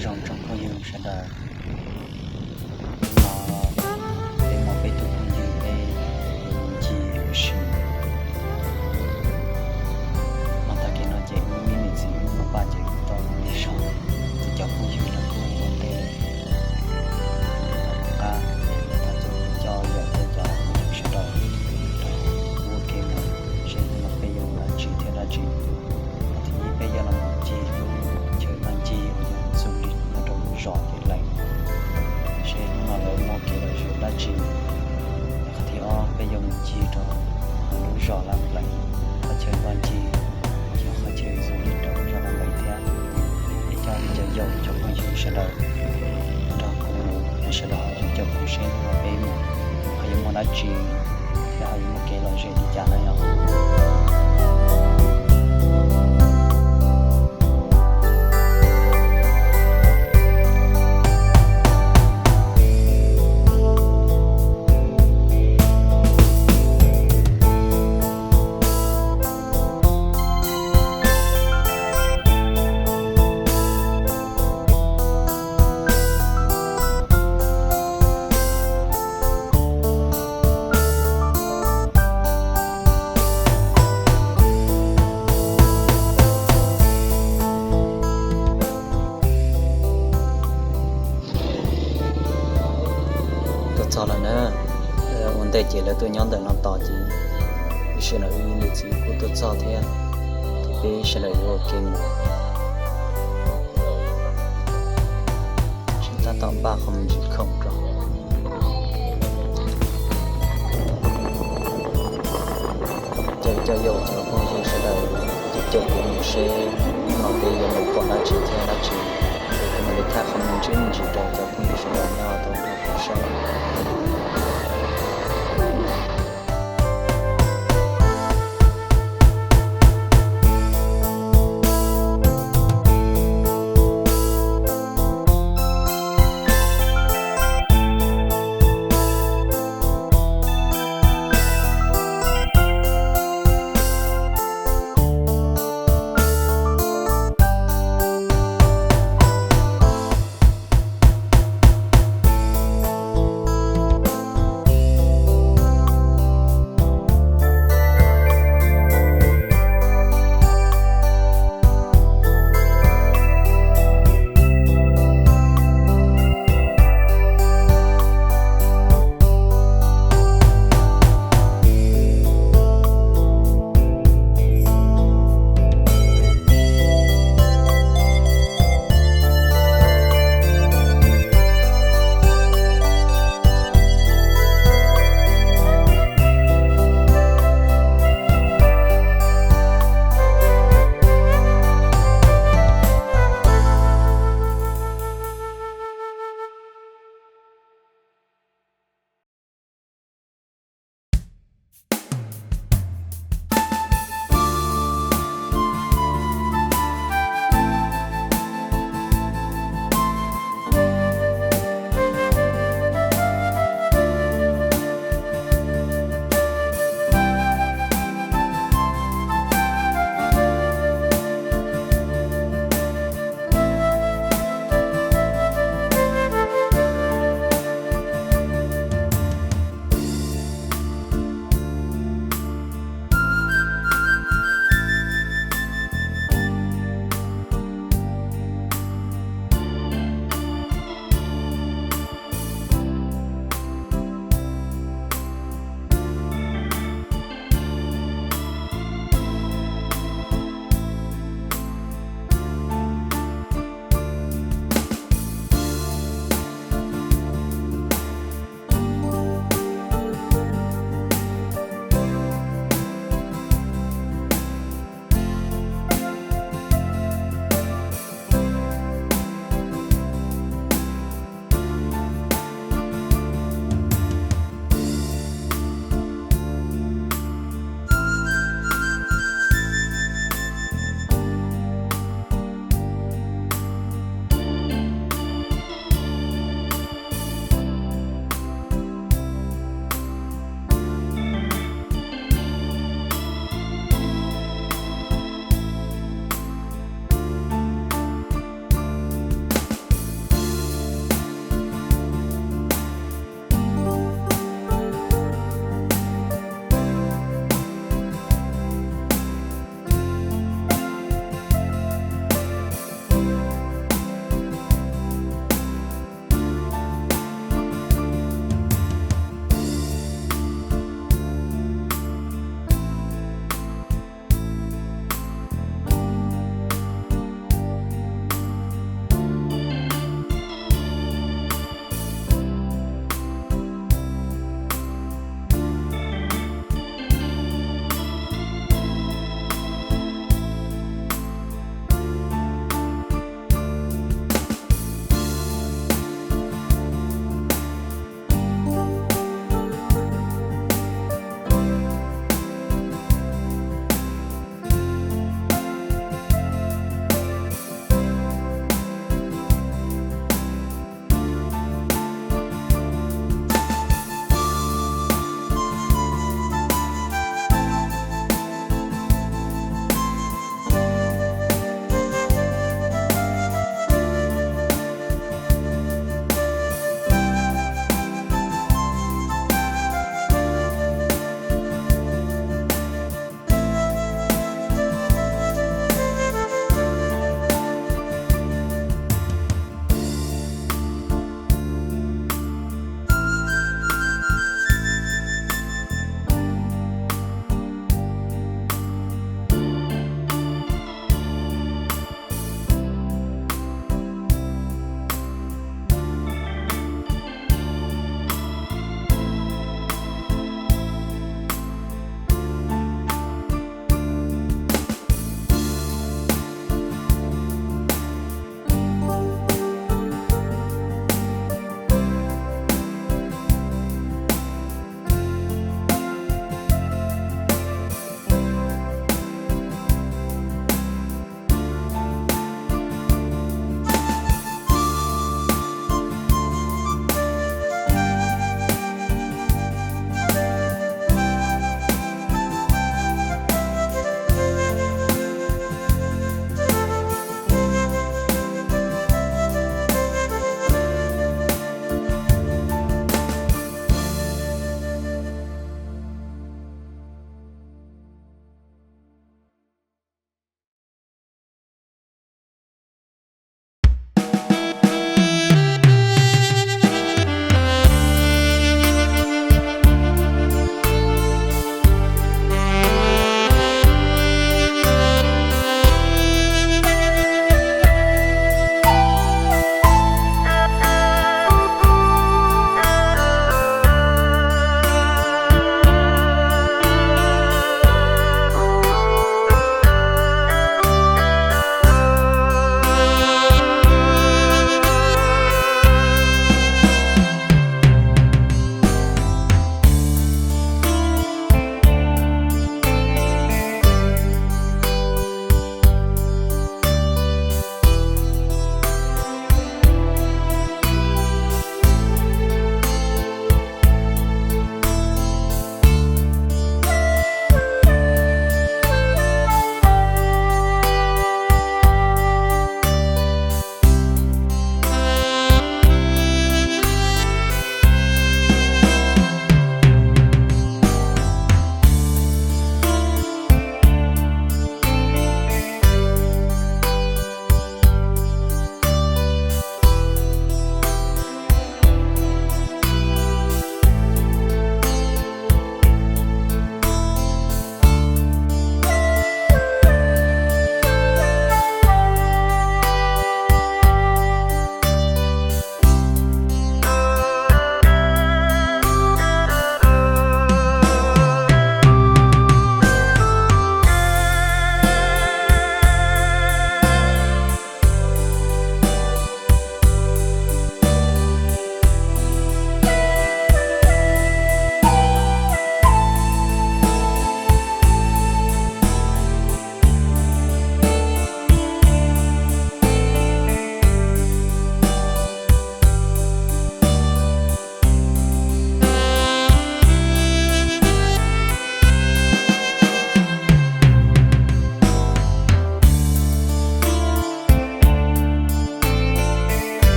Zoo tsoom phooj ywg sawv daws, hnub no peb muaj peb tug phooj ywg peb yuav mus ncig ua si. Mas tag kis no ces wb niam txiv wb mus pab ces kuj tau lig zog, ces cov phooj ywg lawv kuj ua ntej lawm. Tom qab ces lawv tau coj yawm thiab cov phooj ywg sawv daws ua ke mus seb hnub no peb yuav mus dab tsi thiab dab tsi. Qhov thib ib peb yuav los mus ncig lub chaw ntoo ncig uas yog du lịch nyob rau lub zos Ceg Lees, seb hnub no lawv muaj kev lom zem dab tsi. Qhov thib ob peb yuav mus ncig rau lub zos Laj Plees, qhov chaw ntoo ncig, yog qhov chaw du lịch rau lub zos Laj Plees thiab. Es coj nej cov yawm cov phooj ywg sawv daws nrog kuv mus, sawv daws ho caum kuv seb hnub no peb mus ho yuav muaj dab tsi thiab ho yuav muaj kev lom zem li cas na yom. Tuaj txog lawm na. Ua ntej ces lawv tuaj nyob ntawm no tos ces wb sawv daws wb niam txiv kuj tuaj txog thiab, ces peb sawv daws yuav ua ke mus. Tsis tab tom npaj qhov me ntsis khoom rau. Coj cov yawm cov phooj ywg sawv daws caum kuv mus seb hnub no peb yuav mus pom dab tsi thiab dab tsi. Es kuv mam li thaij qhov me ntsis me ntsis rau cov phooj ywg sawv daws nyob tau nrog kuv saib.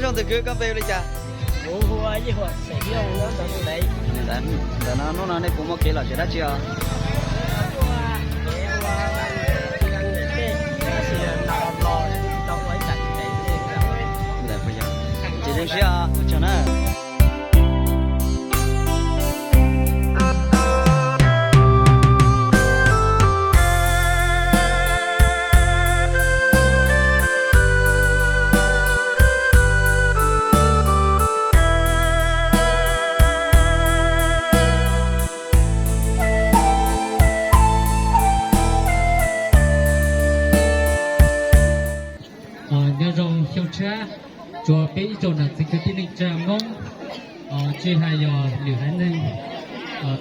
Zoo tus kwv, koj npe hu li cas? Kuv hu Yij Huam, xeem Yooj, nyob Ntxoov Tus Dev. Ntawm no hnub no nej puas muaj kev lom zem dab tsi os? Ces zoo siab, ua tsaug na. Nyob zoo Xyooj Tshab, tsuas peb ib tsoom nam txiv kwv tij neej tsa Hmoob, tsis hais yog lwm haiv neeg,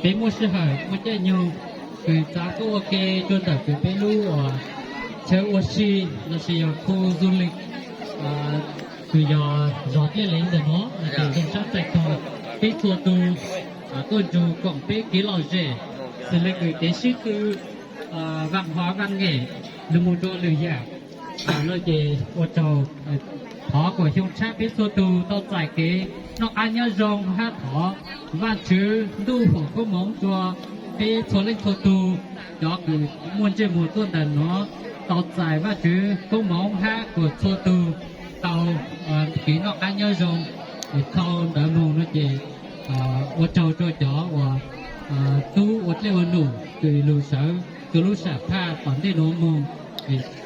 peb muaj sij hawm muaj caij nyoog kws txav tuaj ua ke rua ntawm kws peb lub uas chaw ua si lossis yog khu du lịch, kws yog zos Dliaj Lev ntawm no, no ces zoo sab txais tos peb txhua tus tuaj nrug koom peb kev lom zem, xws le kws kev sib tw văn hóa văn nghệ, lug moog rua lwm yam. No ces ua tsaug, thov kuas Xyooj Tshab peb txhua tus tau txais kev noj qab nyob zoo hab thov Vaajtswv ntuj foom koob moov rua peb txhua leej txhua tug, cov kws muaj ntsej muag tuaj ntawm no tau txais Vaajtswv koob moov hab kuas txhua tug tau kev noj qab nyob zoo. Txhua ntawd moog no ces ua tsaug rua cov uas tub ua dlej ua num kws lug sawv rua lub sam phaj tom ntej nuav moog,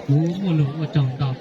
kuv muaj lug ua tsaug ntau.